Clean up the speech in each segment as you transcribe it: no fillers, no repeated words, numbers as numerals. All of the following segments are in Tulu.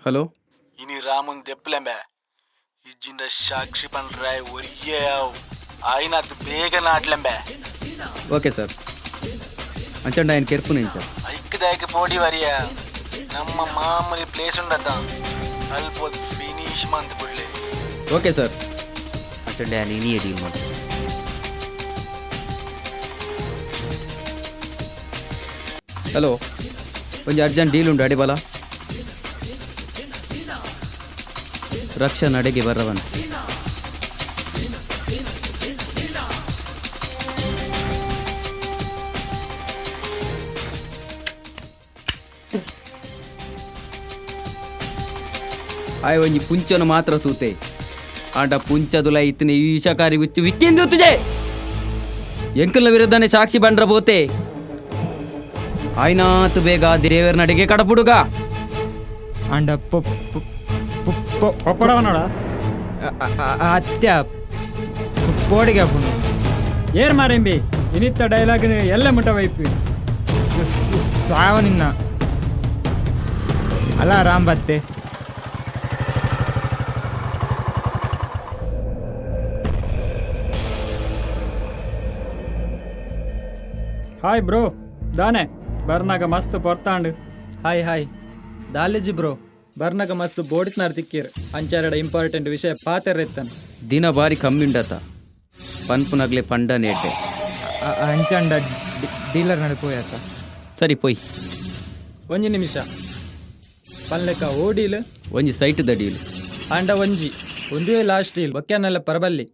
ಹಲೋ. ಇನಿ ರಾಮನ್ ದೆಪ್ಪಲೆಂಬೆ ಇಜ್ಜಿಂದ ಸಾಕ್ಷಿ ಪಂಡ್ರಾಯ್ ಒರಿಯೇ ಆಯ್ನಾತ್ ಬೇಗ ನಾಟ್ಲೆಂಬೆ. ಓಕೆ ಸರ್, ಅಂಚಂಡ ఆయన ಕೆರ್ಪುನ ಇಂಚ. ಐಕ್ದಾಯಕ ಪೋಡಿ ವರಿಯ ನಮ್ಮ ಮಾಮೂಲಿ ಪ್ಲೇಸ್ ಉಂಡತ ಅಲ್ಪ ಫಿನಿಶ್ ಮಂತ್ ಬುಳ್ಳೆ. Okay sir. ಅಂಚಂಡ ಯಾನ್ ಇನಿಯೇ ಡೀಲ್ ಮಲ್ತೆ. ಹಲೋ, ಒಂಜಿ ಅರ್ಜೆಂಟ್ ಡೀಲ್ ಉಂಡು, ಅಡಿಬಲ ರಕ್ಷಾ ನಡೆಗೆ ಬರವನ್. ಆಯ್ ಒಂಜಿ ಪುಂಚನ ಮಾತ್ರ ತೂತೆ ಆಂಡ ಪುಂಚದುಲ ಇತ್ತಿನ ಈ ವಿಷಕಾರಿ ಹುಚ್ಚು ವಿಕ್ಕಿಂದು ತುಜೆ ಎಂಕಲ್ನ ವಿರುದ್ಧನೇ ಸಾಕ್ಷಿ ಬಂಡ್ರ ಬೋತೆ ಆಯ್ನಾತು ಬೇಗ ದೇವರ ನಡಿಗೆ ಕಡಪುಡುಗ. ಅಂಡ ಪೊಪ್ಪಡವನೋಡ. ಅತ್ಯ ಪೋಡಿಗೆ ಆಪುಂಡು. ಏರ್ ಮಾರೆಂಬಿ ಇನಿತ್ತ ಡೈಲಾಗ್ ಎಲ್ಲ ಮುಟ ವೈಪು. ಸಾವ ನಿನ್ನ ಅಲ್ಲ ರಾಮ್ ಬತ್ತೆ. ಹಾಯ್ ಬ್ರೋ, ದಾನೆ ಬರ್ನಾಗ ಮಸ್ತ್ ಪೊರ್ತಾಂಡು. ಹಾಯ್ ಹಾಯ್ ದಾಲೇಜಿ ಬ್ರೋ, ಬರ್ನಗ ಮಸ್ತ್ ಬೋಡಿತ್ನಾರ್ ತಿಕ್ಕೀರ್, ಅಂಚಾರಡ ಇಂಪಾರ್ಟೆಂಟ್ ವಿಷಯ ಪಾತೆರ ಇತ್ತನ್. ದಿನ ಬಾರಿ ಕಮ್ಮಿಂಡತ ಪನ್ಪುನಗ್ಲೆ ಪಂಡ ನೇಟೆ. ಅಂಚಂಡ ಡೀಲರ್ ನಡೆ ಪೋಯಾತ. ಸರಿ ಪೊಯ್. ಒಂಜಿ ನಿಮಿಷ, ಪನ್ಲೆಕ್ಕ ಓ ಡೀಲ್? ಒಂಜಿ ಸೈಟ್ the deal. ಆಂಡ ಒಂಜಿ ಒಂದುವೇ ಲಾಸ್ಟ್ ಡೀಲ್, ಬೊಕ್ಯಾನಲ್ಲ ಪರಬಲ್ಲಿ.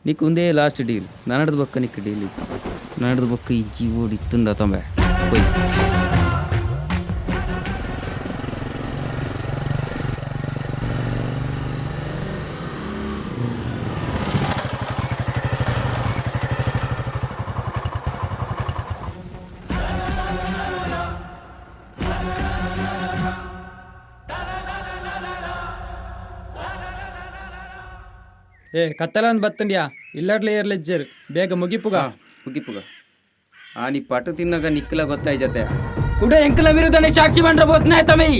ನಿಕ್ ಒಂದೇ ಲಾಸ್ಟ್ ಡೀಲ್, ನನಡ್ದು ಬೊಕ್ಕ ನಿಕ್ ಡೀಲ್ ಇಜ್ಜಿ, ನನಡ್ದು ಬೊಕ್ಕ ಇಜ್ಜಿ. ಓಡಿ ಇತ್ತುಂಡ ತಂಬೆ ಪೊಯ್. ಏ ಕತ್ತಲಂದ್ ಬತ್ತಂಡ್ಯಾ, ಇಲ್ಲಡ್ಲೆ ಏರ್ಲೆಜ್ಜರ್, ಬೇಗ ಮುಗಿಪುಗ. ಮುಗಿಪುಗ. ಆ ನೀ ಪಟು ತಿನ್ನಾಗ ನಿಕ್ಕಲ ಗೊತ್ತಾಯ್ ಜೊತೆ ಕುಡ ಎಂಕಲ ವಿರುದ್ಧನೇ ಸಾಕ್ಷಿ ಬಂಡ್ರ ಬೋತ್ನ ತಮೈ.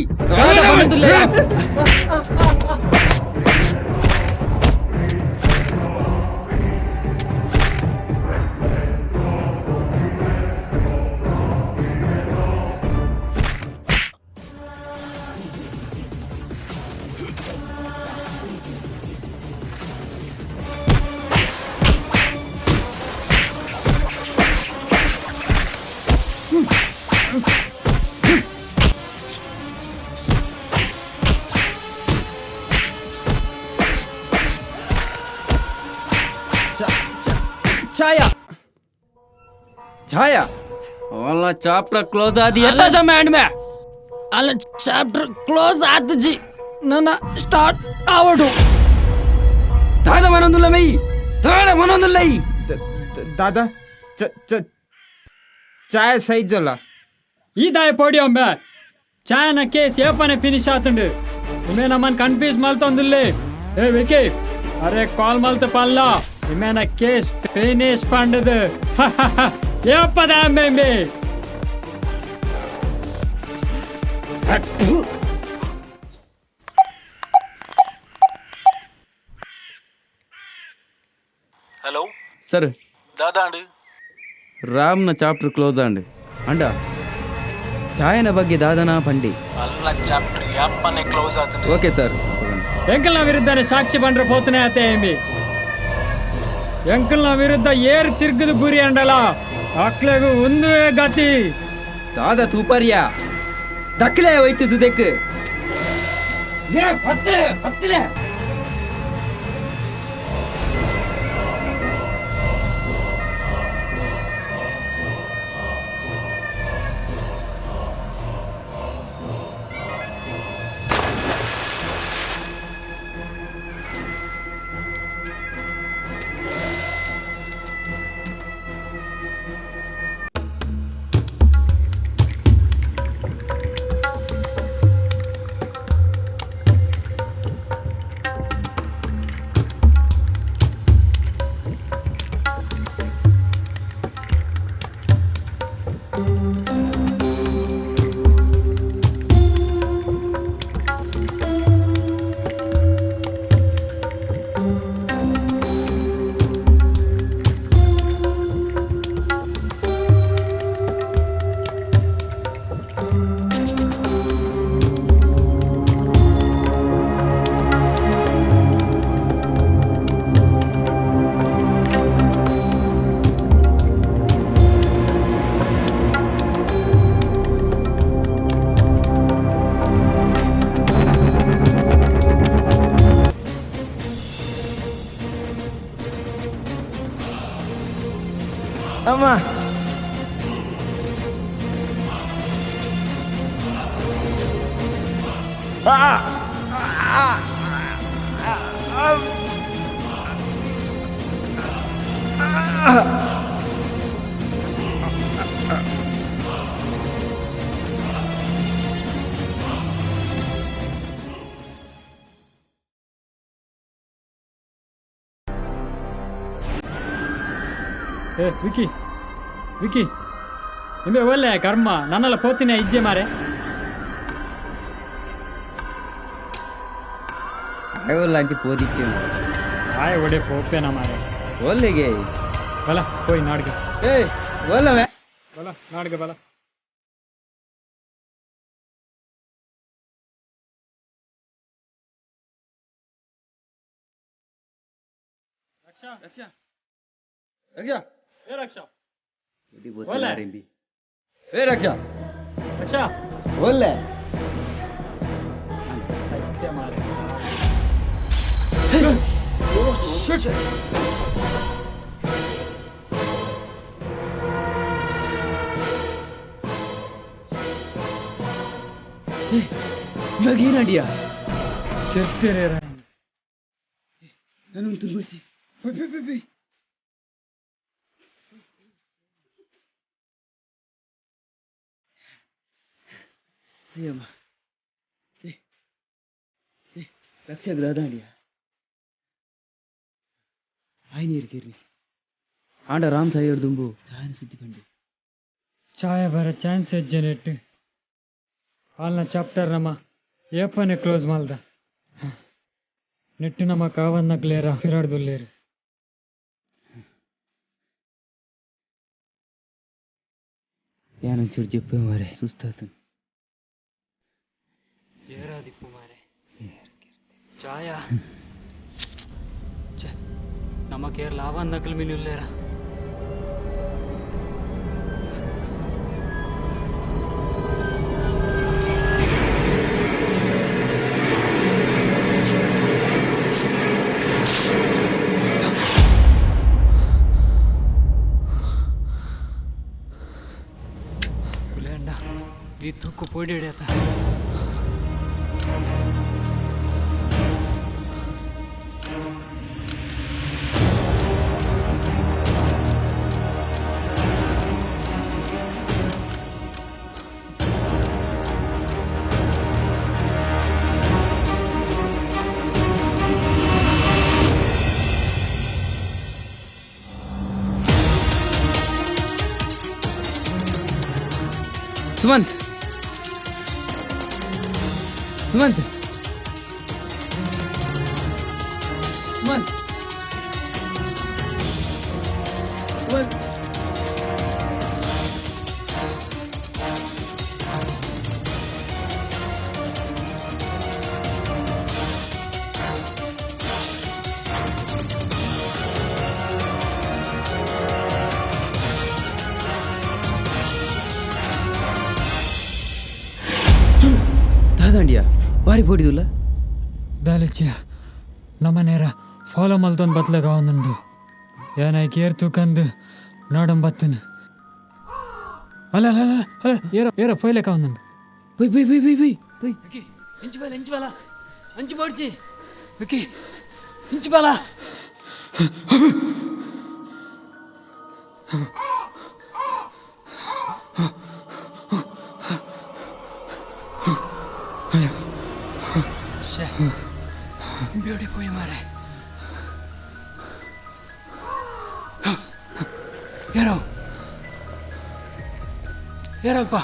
ಛಾಯಾ. ಛಾಯಾ ಅವಲ್ಲ ಚಾಪ್ಟರ್ ಕ್ಲೋಸ್ ಆದಿ ಎಲ್ಲ ಸಮಯ ಮೇ. ಅಲ್ಲ ಚಾಪ್ಟರ್ ಕ್ಲೋಸ್ ಆತಜಿ, ನನ್ನ ಸ್ಟಾರ್ಟ್ ಆವಡು. ದಾದ ಮನೊಂದುಲ್ಲ ಮೈ, ದಾದ ಮನೊಂದುಲ್ಲ. ದಾದಾ ಚ ಚ ಚಾಯ ಸೈಜಲ್ಲ. ಈ ದಾಯ ಪೋಡಿ ಒಂಬೆ ಚಾಯನ ಕೇಸ್ ಏಪನೆ ಫಿನಿಶ್ ಆತುಂಡು. ಇಮೆ ನಮ್ಮನ್ ಕನ್ಫ್ಯೂಸ್ ಮಲ್ತೊಂದುಲ್ಲೆ. ಏ ವಿಕಿ, ಅರೆ ಕಾಲ್ ಮಲ್ತ ಪಲ್ಲ, ಇಮೇನ ಕೇಸ್ ಫಿನಿಶ್ ಪಂಡದು ಏಪದ ಅಂಬೆಂಬಿ. ಹಲೋ. ಸರ್. ದಾದಾಂಡು? ರಾಮ್ನ ಚಾಪ್ಟರ್ ಕ್ಲೋಸ್ ಆಂಡ್ ಅಂಡ ಛಾಯನ ಬಗ್ಗೆ ದಾದನಾ ಪಂಡಿ. ಅಲ್ಲ ಚಾಪ್ಟರ್ ಯಾಪನೆ ಕ್ಲೋಸ್ ಆತನೆ. Okay sir. ಎಂಕಲ್ನ ವಿರುದ್ಧನೇ ಸಾಕ್ಷಿ ಬಂಡ್ರ ಪೋತನೆ ಆತೆ ಎಂಬಿ. ಎಂಕಲ್ನ ವಿರುದ್ಧ ಏರ್ ತಿರ್ಗದು ಗುರಿ ಅಂಡಲ ಅಕ್ಲೆಗು ಒಂದುವೇ ಗತಿ. ದಾದ ತೂಪರ್ಯ ದಕ್ಕಲೆ ಹೋಯ್ತು ತುದೆಕ್. ಪತ್ತಲೆ ಪತ್ತಲೆ. ಅಮ್ಮ. ಏ ವಿಕಿ ವಿಕಿ ನಿಂಬೆ ಒಳ್ಳೆ ಕರ್ಮ ನನ್ನೆಲ್ಲ ಪೋತಿನ ಇಜ್ಜೆ ಮಾರೆ. ಆಯೋಲ್ಲ ಅಂಚಿ ಪೋದಿಕ್ಕೆ. ಆಯ್ ಒಡೆ ಪೋಪೇನ ಮಾರೆ. ಒಲ್ಲೆಗೆ. ಬಲ ಪೋಯ್ ನಾಡ್ಗೆ. ಏಯ್ ಒಲ್ಲವೇ. ಬಲ ನಾಡ್ಗೆ ಬಲ. ರಕ್ಷಾ ರಕ್ಷಾ ರಕ್ಷಾ ಏ ರಕ್ಷಾ ಒಲ್ಲೆ ಏ ರಕ್ಷಾ ರಕ್ಷಾ ಒಲ್ಲೆ. ಸತ್ಯ ಮಾರೆ. ಇವಾಗ ಏನಡಿಯಾ ಕೆರ್ತಿರೇ. ನಾನು ತುಂಬಿಡ್ತಿ. ಅಯ್ಯಮ್ಮ ಏ ಏ ರಕ್ಷಕ್ ದಾದಾಂಡಿಯ ಆಯ್ ನೀರು ಕಿರ್ನಿ ಆಂಡ ರಾಮ್ ಸಾಯಿಯರ್ ದುಂಬು ಚಾಯನ ಸುದ್ದಿ ಬಂಡಿ. ಚಾಯ ಬರ ಚಾನ್ಸ್ ಹೆಜ್ಜೆನೆಟ್ಟು ಹಾಲ್ನ ಚಾಪ್ಟರ್ ನಮ್ಮ ಏಪನೆ ಕ್ಲೋಸ್ ಮಾಲ್ದ ನೆಟ್ಟು ನಮ್ಮ ಕಾವನ್ನ ಕ್ಲೇರ ಪಿರಾಡ್ದುಲ್ಲೇರು. ಯಾನೊಂಚೂರು ಜೆಪ್ಪೆ ಮಾರೆ ಸುಸ್ತಾತು. ಏರಾದಿಪ್ಪು ಮಾರೆ ಚಾಯ ನಮ್ಮ ಕೇರ್ ಲಾವನ್ನ ನಕಲ್ ಮೀನುಲ್ಲೇರ. ಈ ತುಕ್ಕು ಪೋಡಿ ಹಿಡಿಯತ್ತ. ಸುಮಂತ್ ಸುಮಂತ್ ಸುಮಂತ್ ಸುಮಂತ್ ದಾದಾಂಡಿಯಾ ಬಾರಿ ಪೋಡಿದುಲ್ಲ. ದಾಲಿಚ್ಚಿಯ ನಮ್ಮ ನೇರ ಫಾಲೋ ಮಲ್ತೊಂದು ಬತ್ಲಗ ಒಂದುಂಡು ಏನಾಯ್ತು ಏರ್ ತೂಕಂದು ನೋಡಂ ಬತ್ತನು. ಅಲ್ಲ ಅಲ್ಲ ಅಲ್ಲ ಅಲ್ಲ ಏರ ಏರ ಫೈಲೇಕ ಒಂದುಂಡು. ಬೈ bye bye bye bye bye. ಇಂಚು ಬಲ ಇಂಚು ಬಲ ಅಂಚು ಬೋಡ್ಚಿ ವಿಕಿ ಇಂಚು ಬಲ. ಬ್ಯೂಟಿ ಪೋಯಿ ಮಾರೆ. ಏರೋ ಏರಲ್ಪ.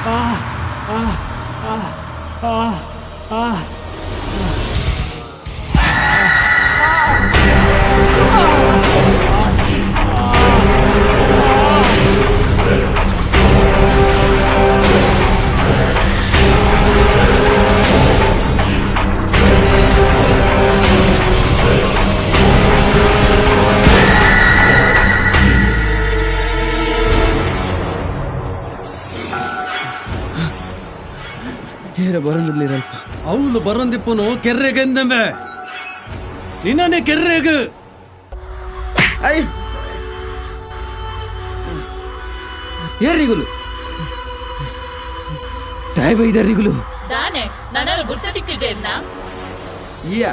ಆ ಆ ಆ ಆ ಆ. ಏರ ಬರಂದಿರ್ಲಿರಲ್ಪ. ಅವಳು ಬರಂದಿಪ್ಪನು ಕೆರ್ರೆಗೆಂದೆಂಬೆ ನಿನ್ನನೆ ಕೆರ್ರೆಗ್. I, ಏರ್ರಿಗುಲು ತಾಯ್ ಬೈದರ್ರಿಗುಲು. ದಾನೆ ನನಲು ಗುರ್ತ ತಿಕ್ಕಿಜೇರ್ನ? ಈಯ.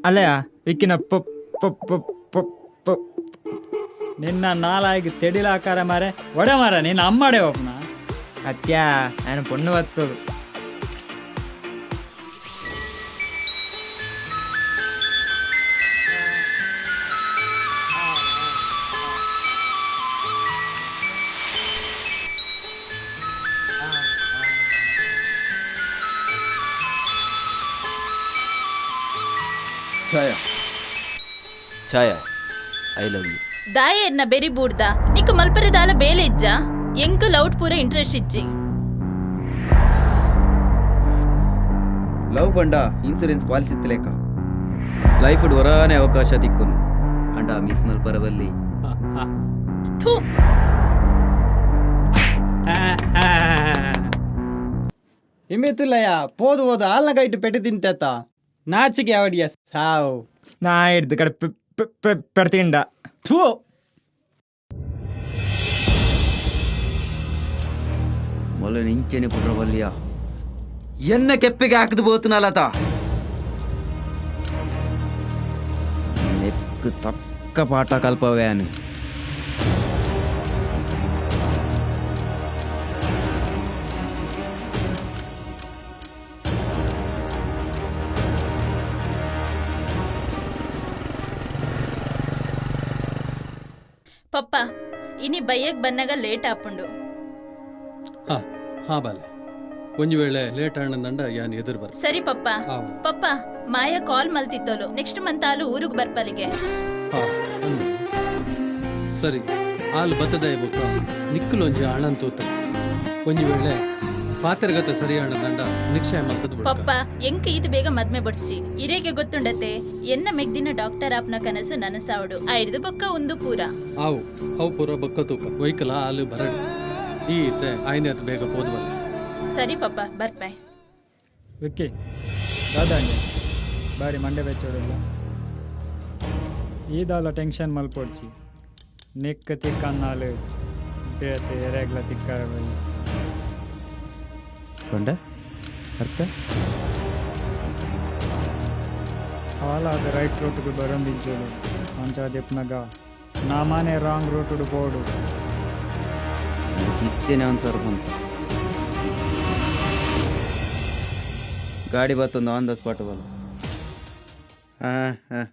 ಅಲ್ಲಯ್ಯ, ವಿಕ್ಕಿನ ಪ ಪ ಪ ಪ ಪ. ನಿನ್ನ ನಾಲಾಗಿ ತೆಡಿಲಾಕಾರ ಮಾರೆ, ಒಡೆ ಮಾರ ನಿನ್ನ ಅಮ್ಮಡೆ ಒಬ್ಬನ. ಅತ್ಯಾ, ನಾನು ಪೊಣ್ಣು ಬತ್ತದು. Chhaya, Chhaya, I love you. ದಾಯೆರ್ನ ಬೆರಿ ಬೂಡ್ದ ನಿಕ್ಕ ಮಲ್ಪರೆ ದಾಲ ಬೇಲೆ ಇಜ್ಜ? ಎಂಕ್ ಲೌಟ್ ಪೂರ ಇಂಟ್ರೆಸ್ಟ್ ಇಜ್ಜಿ. ಲವ್ ಬಂಡ ಇನ್ಸೂರೆನ್ಸ್ ಪಾಲಿಸಿ ಲೇಕ. ಲೈಫ್ ವರಾನೆ ಅವಕಾಶ ದಿಕ್ಕುನು ಅಂಡ ಮಿಸ್ ಮಲ್ಪರವಲ್ಲಿ. ಥೂ. ಇಂಬೆತ್ತುಲ್ಲಯ್ಯ, ಪೋದು ಹೋದ ಆಲ್ನ ಕೈಟ್ ಪೆಟ್ಟು ತಿಂತೇತ, ನಾಚಿಕೆ ಅವಡಿಯ ಸಾವು. ನಾ ಹಿಡ್ದು ಕಡೆ ಪೆಡ್ತಿಂಡ. ಥೂ. ಮೊಲ ನಿಂಚೆನೆ ಪುಟ್ರವಲ್ಲಿಯ ಎನ್ನ ಕೆಪ್ಪಿಗೆ ಹಾಕದು ಬೋತುನಲತ ನೆಕ್ಕು ತಕ್ಕ ಪಾಠ ಕಲ್ಪವ್ಯಾನು. ಪಪ್ಪ, ಇನಿ ಬಯ್ಯಕ್ ಬನ್ನಗ ಲೇಟ್ ಆಪುಂಡು. ಹಾ ಹಾ ಬಾಲೆ, ಒಂಜಿ ವೇಳೆ ಲೇಟ್ ಆಣಂದಂಡ ಯಾನ್ ಎದುರು ಬರ್. ಸರಿ ಪಪ್ಪ. ಆವು. ಪಪ್ಪ, ಮಾಯ ಕಾಲ್ ಮಲ್ತಿತ್ತೋಲು, ನೆಕ್ಸ್ಟ್ ಮಂತ್ ಆಲು ಊರುಗ್ ಬರ್ಪಲಿಗೆ. ಹಾ ಅಂದು. ಸರಿ, ಹಾಲು ಬತ್ತದ ಬೊಕ್ಕ ನಿಕ್ಕುಲೊಂಜಿ ಅಣನ್ ತೂತ, ಒಂಜಿ ವೇಳೆ ಪಾತ್ರಗತ ಸರಿ ಆಣದಂಡ ನಿಕ್ಷಯ ಮಲ್ತದ ಬುಡ್ಕ. ಪಪ್ಪ, ಎಂಕ್ ಈತ್ ಬೇಗ ಮದ್ಮೆ ಬೊಡ್ಚಿ. ಇರೇಗೆ ಗೊತ್ತುಂಡತೆ, ಎನ್ನ ಮೆಗ್ದಿನ ಡಾಕ್ಟರ್ ಆಪ್ನ ಕನಸು ನನಸಾವಡು, ಐದು ಬೊಕ್ಕ ಒಂದು ಪೂರ. ಆವು, ಅವು ಪೂರ ಬೊಕ್ಕ ತೂಕ ವೈಕಲ ಹಾಲು ಬರಡು ಈ ಇತ್ತೆ ಆಯ್ನತ್ ಬೇಗ ಪೋದ್ವಲ್ಲ. ಸರಿ ಪಪ್ಪ, ಬರ್ಪೆ. ವಿಕ್ಕಿ, ದಾದಾಂಡಿ ಬಾರಿ ಮಂಡೆ ಬೆಚ್ಚೋಡಿಲ್ಲ. ಈದಾಲ ಟೆನ್ಷನ್ ಮಲ್ಪೊಡ್ಚಿ, ನಿಕ್ಕ ತಿಕ್ಕನ್ನಾಲು ಬೇತೆ ಎರೆಗ್ಲ ತಿಕ್ಕಾರ ಬಲ್ಲಿ. ಪಂಡ ಅರ್ಥ. ಹಾಲಾದ ರೈಟ್ ರೂಟ್ಗೆ ಬರೊಂದಿಜ್ಜೋಲು, ಅಂಚಾದಿಪ್ನಗ ನಾಮಾನೆ ರಾಂಗ್ ರೂಟುಡು ಪೋಡು. ಇತ್ತೇನೆ ಆನ್ಸರ್ ಬಂತ. ಗಾಡಿ ಬತ್ತೊಂದು ಆನ್ the spot ಬಲ್ಲ. ಹಾಂ ಹಾಂ.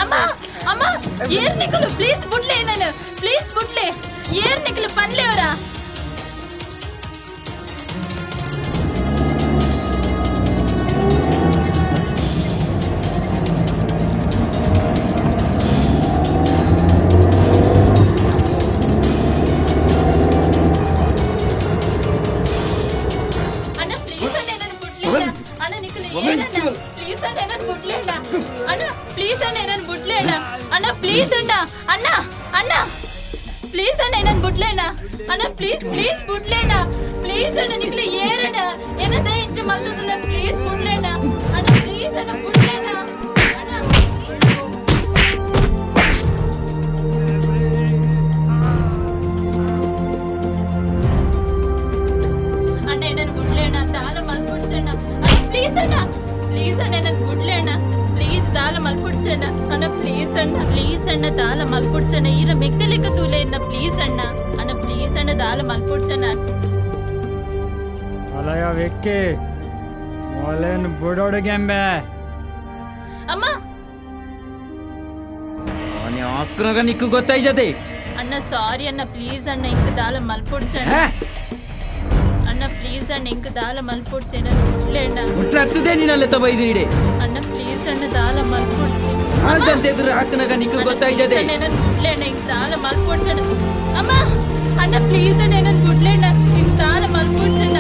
ಅಮ್ಮ ಅಮ್ಮ, ಏರ್ ನಿಕ್ಕಲು, ಪ್ಲೀಸ್ ಬುಡ್ಲೆ ನಾನು, ಪ್ಲೀಸ್ ಬುಡ್ಲೆ, ಏರ್ ನಿಕ್ಕಲು ಪನ್ಲೆ ಅವರ. ಅಣ್ಣ, ಪ್ಲೀಸ್ ಅಣ್ಣ, ನನ್ನ ಬುಡ್ಲೆ ಅಣ್ಣ. ಏನನ್ ಬುಡ್ಲೇನಾ ಅಣ್ಣ ಪ್ಲೀಸ್ ಪ್ಲೀಸ್ ಬುಡ್ಲೇನಾ ಪ್ಲೀಸ್ ಅಣ್ಣ ನಿಕ್ಲೆ ಏರಣ ಏನದ ಇಂಚ ಮಲ್ತದಲ್ಲ ಪ್ಲೀಸ್ ಬುಡ್ಲೇನಾ ಅಣ್ಣ ಪ್ಲೀಸ್ ಅಣ್ಣ ಬುಡ್ಲೇನಾ ಅಣ್ಣ ಅಣ್ಣ ಏನನ್ ಬುಡ್ಲೇಣ ದಾಲ ಮಲ್ಪುಡ್ಸಣ್ಣ ಅಣ್ಣ ಪ್ಲೀಸ್ ಅಣ್ಣ ಪ್ಲೀಸ್ ಅಣ್ಣ ಏನನ್ ಬುಡ್ಲೇಣ ಪ್ಲೀಸ್ ದಾಲ ಮಲ್ಪುಡ್ಸಣ್ಣ ಅಣ್ಣ ಪ್ಲೀಸ್ ಅಣ್ಣ ಪ್ಲೀಸ್ ಅಣ್ಣ ದಾಲ ಮಲ್ಪುಡ್ಸಣ್ಣ ಈರ ಮೆಗ್ದಲೆಕ್ಕ ತೂಲೆ ಇನ್ನ ಪ್ಲೀಸ್ ಅಣ್ಣ ಅಣ್ಣ ಪ್ಲೀಸ್ ಅಣ್ಣ ದಾಲ ಮಲ್ಪುಡ್ಸಣ್ಣ. ಅಲಯ ವಿಕ್ಕಿ ಮೊಲೇನ್ ಬುಡೋಡುಗೆಂಬೆ. ಅಮ್ಮ. ಅಕ್ಕನಾಗ ನಿಕ್ಕು ಗೊತ್ತಾಯ್ತದೆ. ಅಣ್ಣ ಸಾರಿ ಅಣ್ಣ ಪ್ಲೀಸ್ ಅಣ್ಣ ಇಂಕ ದಾಲ ಮಲ್ಪುಡ್ಸಣ್ಣ ಅಣ್ಣ ಪ್ಲೀಸ್ ಅಣ್ಣ ಇಂಕ ದಾಲ ಮಲ್ಪುಡ್ಸಣ್ಣ ಬುಡ್ಲೆ ಅಣ್ಣ. ಹುಟ್ಟಾಗ್ತದೆ ನೀನಲ್ಲೇ ತಬೈದಿನಿ. ಅಣ್ಣ ಪ್ಲೀಸ್ ಅಣ್ಣ ದಾಲ ಮಲ್ಪುಡ್ಸಿ. ಅಂತ ಅಕ್ಕನಾಗ ನಿಕ್ಕು ಗೊತ್ತಾಯ್ತದೆ. ಬುಡ್ಲೆ ಅಣ್ಣ ಇಂಕ ದಾಲ ಮಲ್ಪುಡ್ಸಣ್ಣ. ಅಮ್ಮ ಅಣ್ಣ ಪ್ಲೀಸ್ ಅಣ್ಣ ಏನನ್ ಬುಡ್ಲೆ ಅಣ್ಣ ಇಂಕ ದಾಲ ಮಲ್ಪುಡ್ಸಣ್ಣ.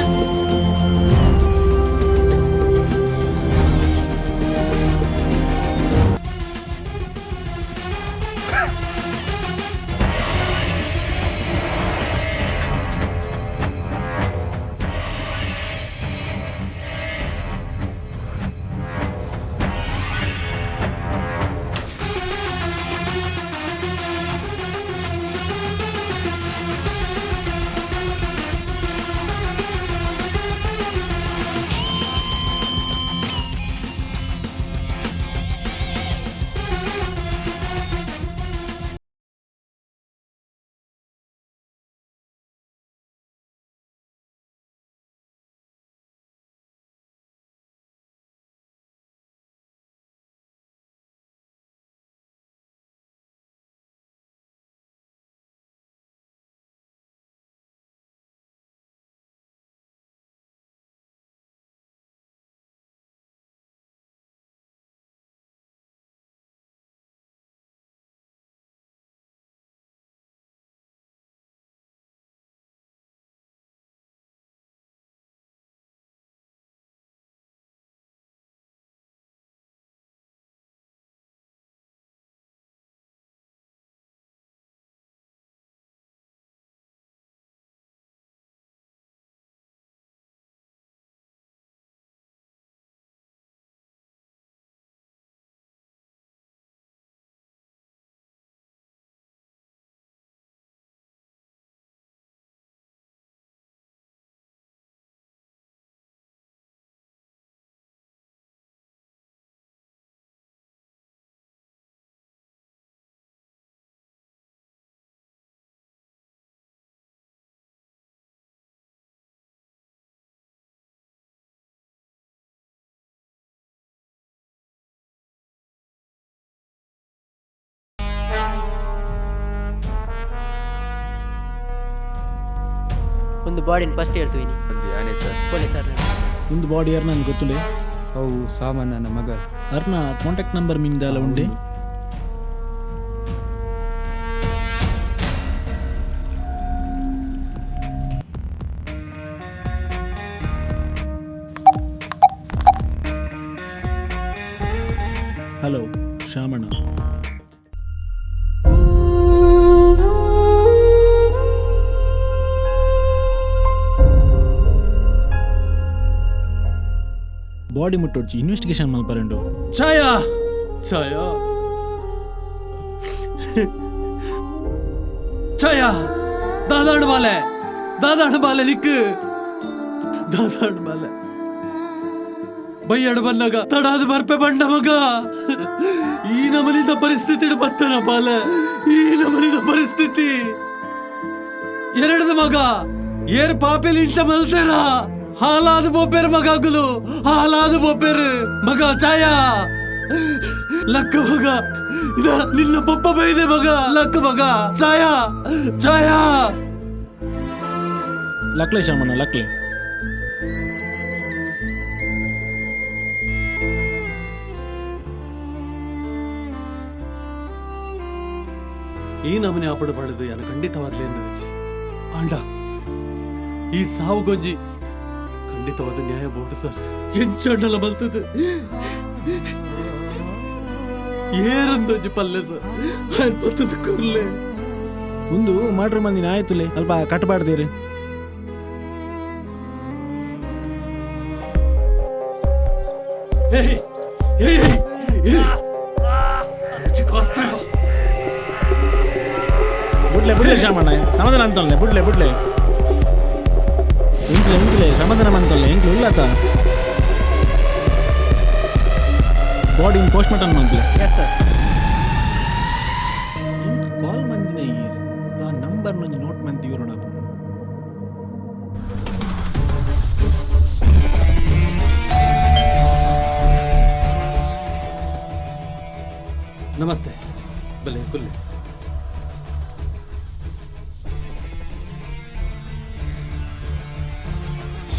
ಒಂದು ಬಾಡಿನ ಫಸ್ಟ್ ಹೇಳ್ತೀವಿ ಸರ್. Police sir. ಒಂದು ಬಾಡಿ ಯಾರು ನನ್ಗೆ ಗೊತ್ತಿಲ್ಲ. ಅವು ಸಾಮಾನ್ಯನ ಮಗ. ಅರ್ನ ಕಾಂಟ್ಯಾಕ್ಟ್ ನಂಬರ್ ಮಿಂದಾಲ ಉಂಡೆ. ಹಲೋ ಶ್ಯಾಮಣ್ಣ. ಬಾಡಿ ಮುಟ್ಟೊಡ್ಚಿ ಇನ್ವೆಸ್ಟಿಗೇಷನ್ ಮಲ್ಪರೆಂಡು. ಛಾಯಾ ಛಾಯಾ ಛಾಯಾ ದಾದಾಡು ಬಾಲೆ ದಾದಾಡು ಬಾಲೆ ನಿಕ್ಕು ದಾದಾಡು ಬಾಲೆ ಬೈಯಾಡು ಬನ್ನಾಗ ತಡಾದ ಬರ್ಪೆ ಬಂಡ ಮಗ ಈ ನಮನಿದ ಪರಿಸ್ಥಿತಿ ಬತ್ತನ ಬಾಲೆ ಈ ನಮನಿದ ಪರಿಸ್ಥಿತಿ ಎರಡದ ಮಗ ಏರ್ ಪಾಪೆಲಿ ಇಂಚ ಮಲ್ತೇರ ಹಾಲಾದ ಬೊಬ್ಬೆರ್ ಮಗಗುಲು ಹಾಲಾದ ಬೊಬ್ಬೆರ್ ಮಗ ಛಾಯಾ ಲಕ್ಕ ಮಗ ಇದ ನಿನ್ನ ಪಪ್ಪ ಬೈದೆ ಮಗ ಲಕ್ಕ ಮಗ ಛಾಯಾ ಛಾಯಾ. ಲಕ್ಲೆ ಶ್ಯಾಮಣ್ಣ ಲಕ್ಲೆ. ಈ ನಮನೆ ಆಪಡ ಪಡೆದು ಯಾನು ಖಂಡಿತವಾದ್ಲೇ ಎಂದಿச்சு ಆಂಡ ಈ ಸಾವು ಗೊಂಜಿ ಖಂಡಿತವಾದ ನ್ಯಾಯ ಬೋರ್ಡು ಸರ್ ಎಂಚಣ್ಣಲ ಬಲ್ತದೆ ಏರಂದೊಂಜಿ ಪಲ್ಲೆ ಸರ್ ಪತ್ತದ ಕುರ್ಲೆ. ಒಂದು ಮರ್ಡರ್ ಮಂದಿನ ಆಯ್ತುಲೆ ಅಲ್ಪ ಕಟ್ಟಬಾರ್ದಿರಿ. ಬುಡ್ಲೆ ಬುಡ್ಲೆ ಶಾಮಣ್ಣ, ಸಮಾಧಾನ ಅಂತೊಲ್ಲೆ, ಬುಡ್ಲೆ ಬುಡ್ಲೆ ಇಂಕ್ಲೆ ಇಂಕ್ಲೆ ಸಮಾಧಾನ ಅಂತೊಲ್ಲೆ ಇಂಕ್ಲೆ ಉಳ್ಳಾತ ಬಾಡಿ ಪೋಸ್ಟ್ ಮಾರ್ಟಮ್ ಮಲ್ಪಲೆ. Yes sir. ಕಾಲ್ ಮಂದಿನ ಆ ನಂಬರ್ ನಂಜಿ ನೋಟ್ ಮಂತಿ ಇವರೋಡ. ನಮಸ್ತೆ. ಬಲೆ ಕುಲ್ಲೆ.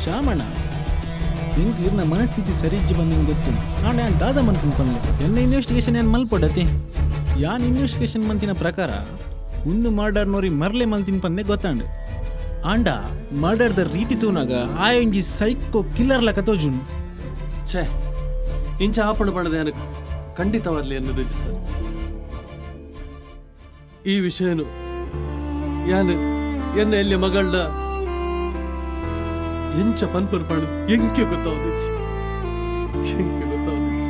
ಶಾಮಣ್ಣ, ಎಂಕ್ ಇರ್ನ ಮನಸ್ಥಿತಿ ಸರಿಜ್ಜಿ ಬಂದಿಂಗ್ ಗೊತ್ತು. ನಾನು ಯಾನ್ ದಾದ ಮನ್ಪುನ್ ಪನ್ಲೆ, ಎನ್ನ ಇನ್ವೆಸ್ಟಿಗೇಷನ್ ಏನ್ ಮಲ್ಪೊಡತಿ. ಯಾನ್ ಇನ್ವೆಸ್ಟಿಗೇಷನ್ ಮಂತಿನ ಪ್ರಕಾರ ಒಂದು ಮರ್ಡರ್ ನೋರಿ ಮರ್ಲೆ ಮಲ್ತಿನ ಪಂದೆ ಗೊತ್ತಾಂಡ್. ಆಂಡ ಮರ್ಡರ್ದ ರೀತಿ ತೂನಾಗ ಆಯೊಂಜಿ ಸೈಕೋ ಕಿಲ್ಲರ್ ಲಕ ತೋಜುನ್. ಛೇ, ಇಂಚ ಆಪಣ ಪಣದ ಯಾನು ಖಂಡಿತವಾಗ್ಲಿ ಅನ್ನೋದು ಸರ್. ಈ ವಿಷಯನು ಯಾನು ಎನ್ನ ಎಲ್ಲಿ ಮಗಳನ್ನ ಎಂಚ ಪನ್ಪರ್ ಪಣದು ಎಂಕೆ ಗೊತ್ತಾವದಿಚ್ಚಿ, ಎಂಕೆ ಗೊತ್ತಾವದಿಚ್ಚಿ.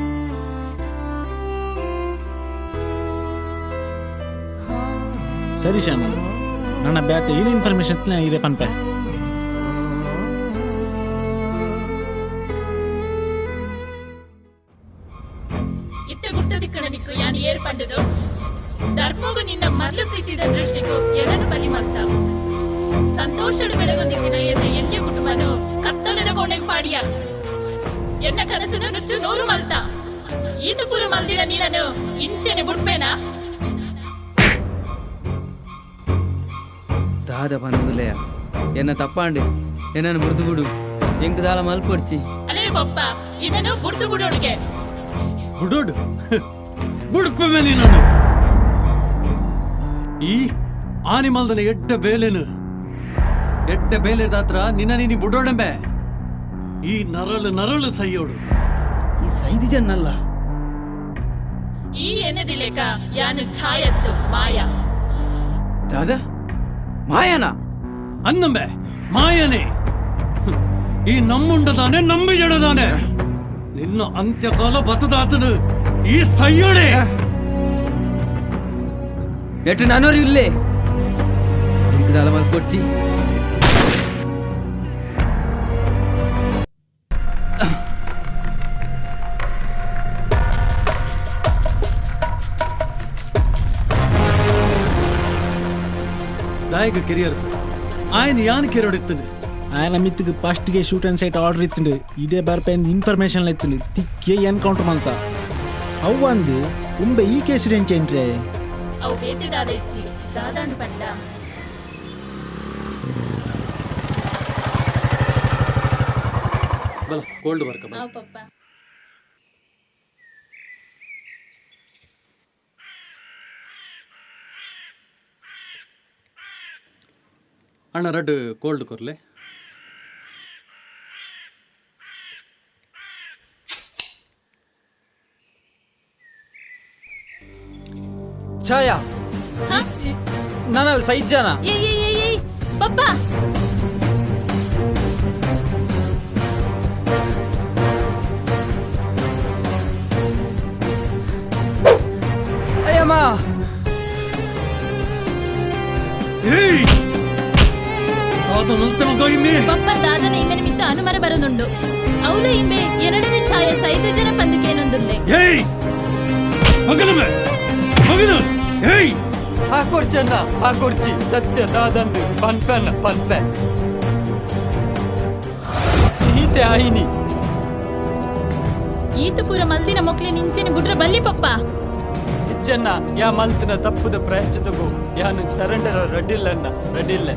ಸರಿ ಶ್ಯಾಮಣ್ಣ, ನನ್ನ ಬ್ಯಾತೆ ಏನು ಇನ್ಫಾರ್ಮೇಶನ್ ಇದೆ ಪನ್ಪೆ. ಇತ್ತ ಗುರ್ತದಿಕ್ಕಣ ನಿಕ್ಕು ಯಾನ್ ಏರ್ ಪಂಡದು ಧರ್ಮಗು ನಿನ್ನ ಮರ್ಲು ಪ್ರೀತಿದ ದೃಷ್ಟಿಗೂ ಎದನು ಬಲಿ ಮಲ್ತ ಸಂತೋಷಡು ಬೆಳಗೊಂದಿತ್ತಿನ ಎನ್ನ ಎಲ್ಯ ಕುಟುಂಬನು ಕತ್ತಲೆದ ಕೋಣೆಗೆ ಪಾಡಿಯ ಎನ್ನ ಕನಸನ್ನು ನುಚ್ಚು ನೂರು ಮಲ್ತ ಈತ ಪೂರ ಮಲ್ದಿನ ನೀನನು ಇಂಚೆನೆ ಬುಡ್ಪೇನಾ? ದಾದ ಪನೊಂದುಲೆಯ ಎನ್ನ ತಪ್ಪಾಂಡೆ, ಎನ್ನನ್ನು ಬುಡ್ದು ಬಿಡು, ಎಂಕ್ ದಾಲ ಮಲ್ಪೊಡ್ಚಿ. ಅಲೇ ಬಪ್ಪ, ಇವನು ಬುಡ್ದು ಬುಡೋಡಿಗೆ. ಬುಡೋಡು ಬುಡ್ಪೆ ಮೇಲೆ ನಾನು ಈ ಆನಿಮಲ್ದನ ಎಡ್ಡ ಬೇಲೆನು ಎಡ್ಡ ಬೇಲೆದಾತ್ರ ನಿನ್ನ ನೀನಿ ಬುಡೋಡೆಂಬೆ ಈ ನರಳು ನರಳು ಸೈಯೋಡು. ಈ ಸೈದಿ ಜನ್ನಲ್ಲ. ಈ ಎನ್ನದಿಲೇಕ ಯಾನು ಛಾಯತ್ತು ಮಾಯ. ದಾದಾ ಮಾಯನಾ? ಅನ್ನಂಬೆ ಮಾಯನೇ. ಈ ನಮ್ಮುಂಡದಾನೆ ನಂಬಿ ಜಡದಾನೆ ನಿನ್ನ ಅಂತ್ಯಕಾಲ ಬತದಾತನು ಈ ಸೈಯೋಡೆ. ನೆಟ್ಟು ನಾನೋರಿ ಇಲ್ಲೇ ಎಂಕ್ ದಾಲ ಮಲ್ಪೊಡ್ಚಿ. ದಾಯಕ ಕೆರಿಯರ್ ಸರ್ ಆಯ್ನ ಯಾನ್ ಕೆರೋಡಿತ್ತನೆ. ఆయన ಮಿತ್ತಿಗೆ ಫಸ್ಟ್ಗೆ ಶೂಟ್ ಅಂಡ್ ಸೈಟ್ ಆರ್ಡರ್ ಇತ್ತಂಡು, ಇದೇ ಬರ್ಪೈಂದು ಇನ್ಫಾರ್ಮೇಶನ್ ಇತ್ತಂಡು, ತಿಕ್ಕೆ ಎನ್ಕೌಂಟರ್ ಮಲ್ತ ಅವ್ವಂದು ಉಂಬೆ ಈ ಕೇಸ್ ಎಂಚೆ ಎಂಟ್ರೆ. ಅವು ಬೇತೆ ದಾದ ಇಚ್ಚಿ ದಾದಾಂಡ್ ಪಂಡ. ಬಲ ಕೋಲ್ಡ್ ಬರ್ಕ ಬಲ. ಅವು ಪಪ್ಪ. ಅಣ್ಣ ರಡ್ಡು ಕೋಲ್ಡ್ ಕೊರ್ಲೆ. ಛಾಯಾ, ನಾನಲ್ಲಿ ಸೈಜ್ ಜನ. ಏಯ್ ಏಯ್ ಏಯ್ ಏಯ್ ಪಪ್ಪ. ಅಯ್ಯಮ್ಮ. ಏಯ್ ದಾದ ನಲ್ತೆ ಮಗ ಇಮ್ಮೆ. ಪಪ್ಪ ದಾದನ ಇಮ್ಮೆನ ಮಿತ್ತ ಅನುಮರ ಬರನುಂಡು ಅವಲ ಇಂಬೆ ಎರಡನೇ ಛಾಯ ಸೈದು ಜನ ಪಂದಿಕೇನೊಂದುಲ್ಲೆ. ಏಯ್ ಮಗನಮೆ ಮಗನ ಏಯ್. ಹಾಕೊಡ್ಚಣ್ಣ ಹಾಕೊಡ್ಚಿ, ಸತ್ಯ ದಾದಂದು ಪನ್ಪೆನ್ನ ಪನ್ಪೆ ಈತೆ ಆಯಿನಿ. ಈತ ಪೂರ ಮಲ್ದಿನ ಮೊಕ್ಲೆ ನಿಂಚೆನೆ ಬುಡ್ರ ಬಲ್ಲಿ ಪಪ್ಪ. ಇಚ್ಚಣ್ಣ, ಯಾ ಮಲ್ತಿನ ತಪ್ಪುದ ಪ್ರಾಯಶ್ಚಿತ್ತಗು ಯಾನು ಸರೆಂಡರ್ ರೆಡ್ಡಿಲ್ಲಣ್ಣ ರೆಡ್ಡಿಲ್ಲ.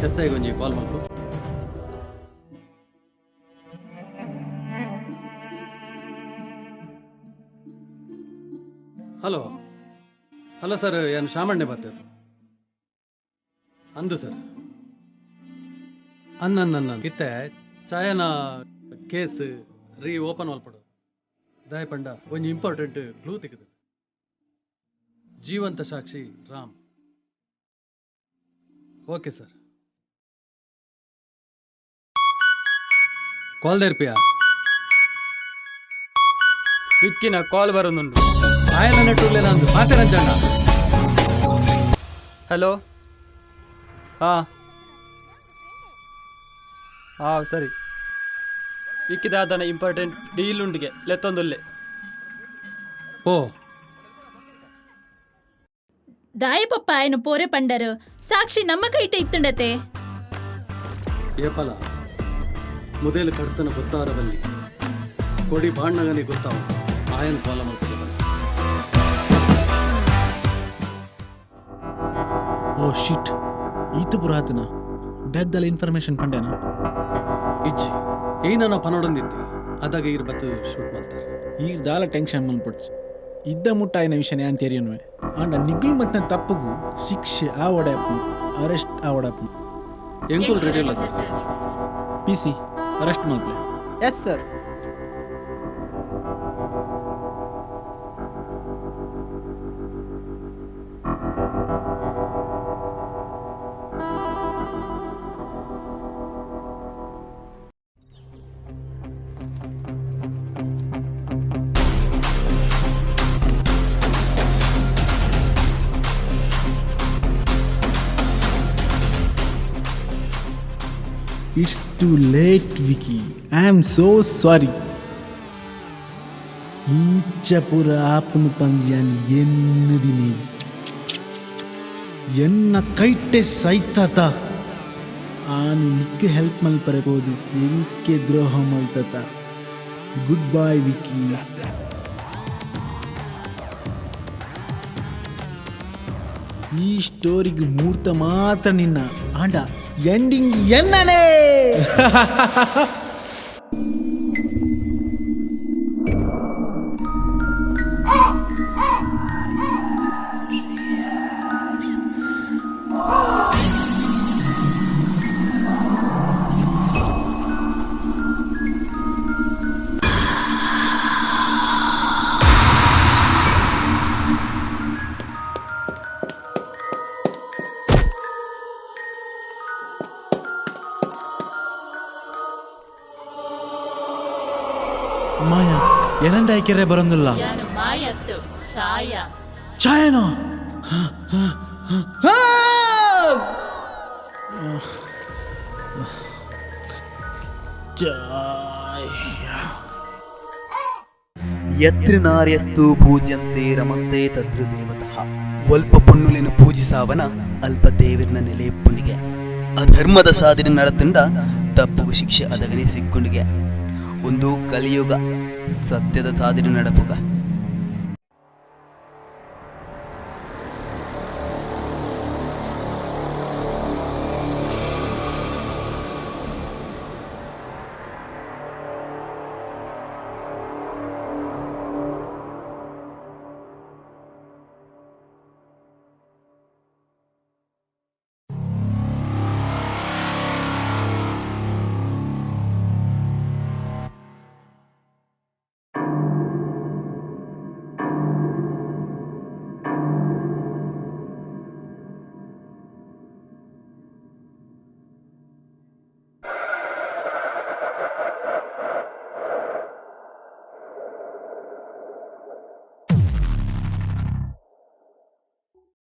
ಎಸ್ I ಒಂಜಿ ಕಾಲ್ ಮಲ್ಪು. ಹಲೋ ಹಲೋ ಸರ್, ಏನು ಶಾಮಣ್ಣೆ ಬಾತೇರು ಅಂದು ಸರ್. ಅನ್ನ ಇತ್ತೆ ಛಾಯನ ಕೇಸ್ ರೀ ಓಪನ್ ಮಲ್ಪಡು ದಯಪಂಡ ಒಂಜಿ ಇಂಪಾರ್ಟೆಂಟ್ ಕ್ಲೂ ತೆಗೆದು ಜೀವಂತ ಸಾಕ್ಷಿ ರಾಮ್. Okay sir. Call ದೇರ್ಪಿಯಾ? ವಿಕ್ಕಿನ ಕಾಲ್ ಬರೋದುಂಡು. ಆಯನ ನೆಟ್ಟುಳ್ಳೆ ನಂದು ಮಾತೆರಂಚಣ್ಣ. ಹಲೋ, ಹಾಂ ಹಾಂ ಸರಿ. ವಿಕ್ಕಿದಾದನ ಇಂಪಾರ್ಟೆಂಟ್ ಡೀಲ್ ಉಂಡಿಗೆ ಲೆತ್ತೊಂದುಲ್ಲೆ. ಓ. ದಾಯ ಪಪ್ಪ ఆయన ಪೋರೆ ಪಂಡರು ಸಾಕ್ಷಿ ನಮ್ಮ ಕೈಟ ಇತ್ತುಂಡತೆ. ಏಪಲ ಮುದೇಲು ಕಡ್ತನ ಗೊತ್ತಾರ ಬಲ್ಲಿ, ಕೊಡಿ ಬಾಣ್ಣಗನೆ ಗೊತ್ತಾವ. ಆಯನ್ ಫಾಲೋ ಮಾಡ್ಕೊಂಡು. ಓ ಶಿಟ್, ಈತ ಪುರಾತನ ಬೆದ್ದಲ ಇನ್ಫಾರ್ಮೇಶನ್ ಪಂಡೇನ? ಇಜ್ಜಿ, ಏನನ್ನ ಪನೋಡೊಂದಿತ್ತಿ ಅದಾಗ ಈರ್ ಬತ್ತು ಶೂಟ್ ಮಾಡ್ತಾರೆ. ಈ ದಾಲ ಟೆನ್ಷನ್ ಮನ್ಪೊಡ್ಚಿ. ಇದ್ದ ಮುಟ್ಟಾಯಿನ ವಿಷಯ ಅಂತ ತೆರಿಯನ್ವೆ. ಆಂಡ ನಿಗ್ಲ್ ಮತ್ನ ತಪ್ಪುಗು ಶಿಕ್ಷೆ ಆವಡಾಪು, ಅರೆಸ್ಟ್ ಆವಡಾಪು. ಎಂಕುಲ್ ರೆಡಿ ಇಲ್ಲ ಸರ್. ಪಿ ಸಿ, ಅರೆಸ್ಟ್ ಮಲ್ಪ್ಲೆ. Yes sir. It's too late, Vicky. I am so sorry. ಇಂಚಪುರ ಆಪನು ಪಂದ್ಯಾನ್ ಎನ್ನದಿನಿ ಎನ್ನ ಕೈಟೆ ಸೈತಾತ. ಆನು ನಿಕ್ಕೆ ಹೆಲ್ಪ್ ಮಲ್ಪರೆ ಪೋದು ಎಂಕೆ ದ್ರೋಹ ಮಲ್ತತ. Good boy wiki. ಈ ಸ್ಟೋರಿಗೆ ಮೂರ್ತ ಮಾತ್ರ ನಿನ್ನ, ಆಂಡ ಎಂಡಿಂಗ್ ಎನ್ನನೇ. ಮಾಯಾ, ಏನಂದ? ಬರೋದಿಲ್ಲ. ಯಾನು ಮಾಯತ್ತು, ಛಾಯಾ. ಛಾಯನೋ? ಯತ್ರ ನಾರ್ಯಸ್ತು ಪೂಜ್ಯಂತೆ ರಮಂತೆ ತತ್ರ ದೇವತಃ. ಒಲ್ಪ ಪೊನ್ನುಲೆನು ಪೂಜಿಸಾವನ ಅಲ್ಪ ದೇವಿರ್ನ ನೆಲೆ ಪುಣಿಗೆ. ಅಧರ್ಮದ ಸಾಧನೆ ನಡತಂಡ ತಪ್ಪುಗು ಶಿಕ್ಷೆ ಅದಗನೆ ಸಿಕ್ಕುಂಡಿಗೆ. ಒಂದು ಕಲಿಯುಗ, ಸತ್ಯದ ತಾದಿರು ನಡಪುಗ.